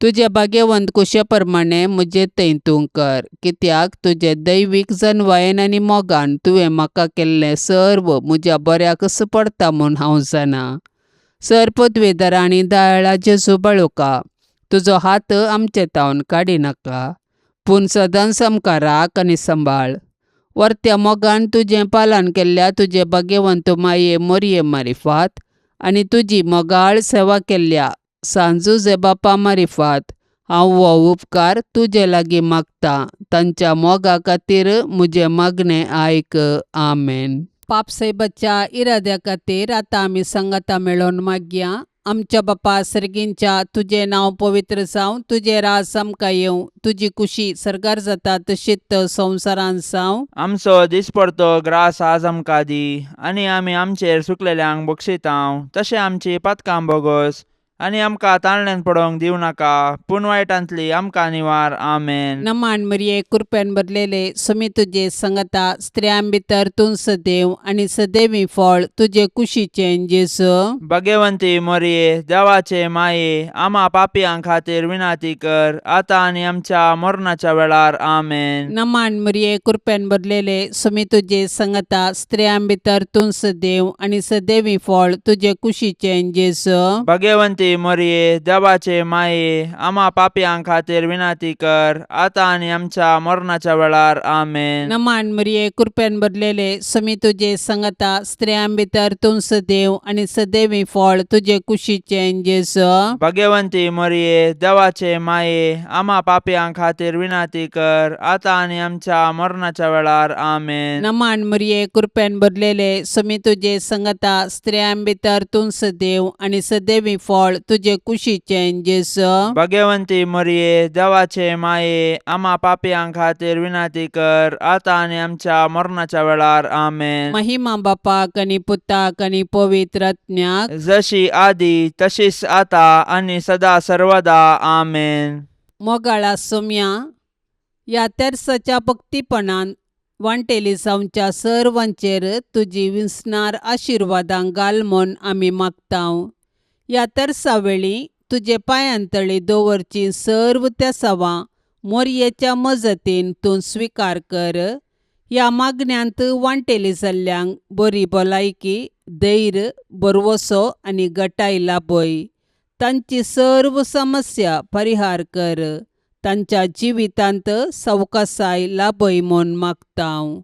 तुजे भाग्यवंत कुशे प्रमाणे म्हजें थंय तूं कर, कित्याक तुजे दैवीक जनवायेन आनी मोगान तुवें म्हाका केल्लें सर्व म्हज्या बऱ्याकच पडटा म्हूण हांव जाणा. सर पदवेदार आनी दयाळा जेजू बाळुका, तुजो हात आमचे तावन काडिनाका, पूण सदांच आमकां राख आनी सांबाळ. वर्त्या मोगान तुजें पालन केल्ल्या तुजे भाग्यवंत माये मोरये मारिफात आनी तुजी मोगाळ सेवा केल्ल्या सांजू जेबापा मारिफात हांव हो उपकार तुजे लागीं मागतां. तांच्या मोगा खातीर म्हजें मागणें आयक. आमेन. पापसाहेबाच्या इराद्या खातीर आतां आमी सांगाता मेळोवन मागया. आमच्या बापा सर्गींच्या, तुजें नांव पवित्र जावं, तुजें राज आमकां येवं, तुजी कुशी सर्गार जाता तशीच संवसारांत जावं. आमचो दिसपडतो ग्रास आज आमकां दी आनी आमी आमचेर सुकलेल्यांक बक्षितांव तशें आमची पातकां बोगोस आनी आमकां ताळण्यान पडोवंक दिवं नाका पूण वायटांतली आमकां निवार. आमेन. नमान मरिये, कृपेन भरलेले, सुमी तुजे संगता, स्त्रियां भितर तूं सदैव आनी सदैवी फळ तुजे कुशीचें जेजू. भाग्यवंती मोरये, देवाचे माये, आमा पापयां खातीर विनाती कर आतां आनी आमच्या मरणाच्या वेळार. आमेन. नमान मरिये, कृपेन भरलेले, सुमी तुजे संगता, स्त्रियां भितर तूं सदैव आनी सदैवी फळ तुजे कुशीचें जेजू. भाग्यवंती मोरये, देवाचे माये, आमा पापयां खातीर विनाती कर आतां आनी आमच्या मरणाच्या वेळार. आमेन. नमान मरिये, कृपेन भरलेले, सुमी तुजे संगता, स्त्रियां भितर तूं सदैव आनी सदैवी फळ तुजे कुशीचें जेजू. भाग्यवंती मोरये, देवाचे माये, आमा पापयां खातीर विनाती कर आतां आनी आमच्या मरणाच्या वेळार. आमेन. नमान मरिये, कृपेन भरलेले, सुमी तुजे संगता, स्त्रियां भितर तूं सदैव आनी सदैवी फळ तुजे कुशीचें जेजू. भाग्यवंती मोरये, देवाचे माये, आमा पापयां खातीर विनाती कर आतां आनी आमच्या मरणाच्या वेळार. आमेन. महिमा बापाक आनी पुताक आनी पवित्र आत्म्याक, जशी आदी तशीच आता आनी सदा सर्वदा. आमेन. मोगाळा सोम्या, ह्या तेर्साच्या भक्तीपणान वांटेली जावच्या सर्वांचेर तुजी विसणार आशिर्वादां घाल म्हूण आमी मागतांव. ह्या तेर्सा वेळी तुजे पांयांतळी दवरची सर्व तेसावां मोरयेच्या मजतीन तूं स्विकार कर. ह्या मागण्यांत वांटेली जाल्ल्यांक बरी भलायकी, धैर्य, भरवसो आनी गटाय लाभय. तांची सर्व समस्या परिहार कर. तांच्या जिवितांत सवकासाय लाभय म्हूण मागतांव.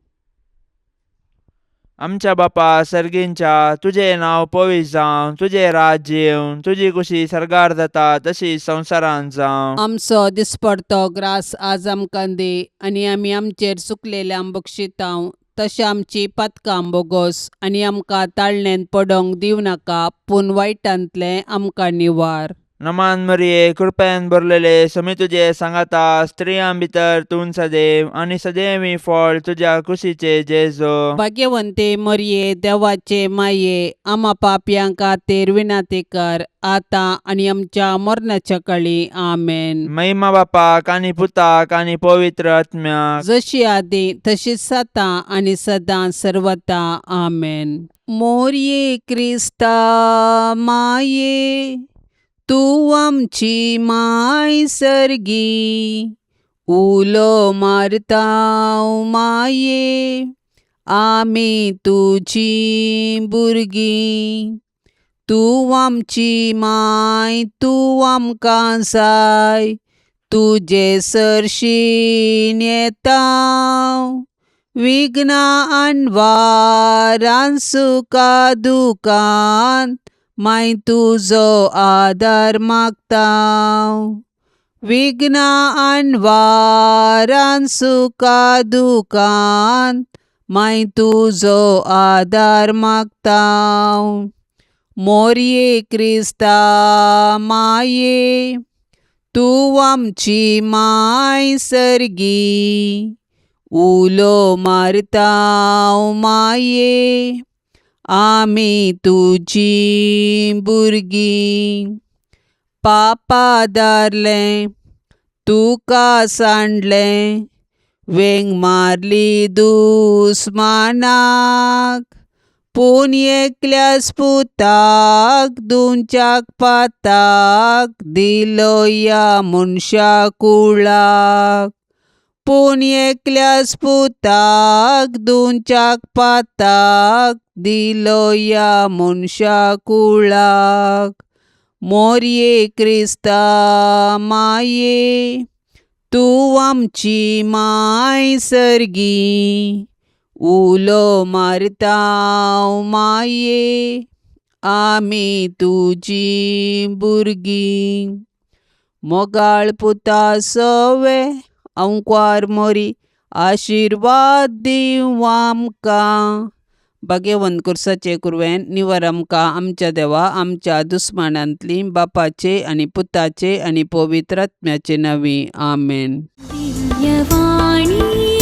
आमच्या बापा सर्गींच्या, तुजें नांव पवित्र जावं, तुजें राज्य येवं, तुजी कुशी सर्गार जाता तशी संवसारांत जावं. आमचो दिसपडतो ग्रास आज आमकां दी आनी आमी आमचेर चुकलेल्यांक बक्षितांव तशें आमची पातकां बोगोस आनी आमकां ताळणेंत पडोंक दिवं नाका, पूण वायटांतलें आमकां निवार. नमान मरिये, कृपेन भरलेले, समी तुजे सांगाता, स्त्रियां भितर तूं सदैव आनी सदैवी फळ तुज्या कुशीचे जेजो. भाग्यवंते मरिये, देवाचे माये, आमा पापयां खातीर विनाती कर आतां आनी आमच्या मरणाच्या कळी. आमेन. महिमा बापाक आनी पुताक आनी पवित्र आत्म्याक, जशी आदी तशीच आतां आनी सदां सर्वता. आमेन. मोरये क्रिस्ता माये, तूं आमची माय सर्गी, उलो मारता माये, आमी तुजी भुरगीं. तूं आमची माय, तूं आमकां जाय, तुजे सरशीन येता, विघ्नां अनवारान सुखा दुखान माय तुजो आदार मागता. विघ्नां अनवारान सुखा दुखान माय तुजो आदार मागता. मोरये क्रिस्ता माये, तूं आमची माय सर्गी, उलो मारता माये, आमी तुजी भुरगीं. पापा दारलें तुका सांडलें, वेंग मारली दुस्मानाक पूण एकल्याच पुताक दुमच्याक पाताक दिलो ह्या मनशा कुळाक पूण एकल्याच पुताक दुमच्याक पाताक दिलो ह्या मनशा कुळाक मोरये क्रिस्ता माये तूं आमची माय सर्गी उलो मारता माये आमी तुजी भुरगीं मोगाळ पुता सवे अंकवार मोरी आशिर्वाद दिवं आमकां भाग्यवंत कुर्साचे कुरवेन निवर आमकां आमच्या देवा आमच्या दुस्मानांतली बापाचे आनी पुताचे आनी पवित्र आत्म्याचे नांवी आमेन. दिव्यवाणी.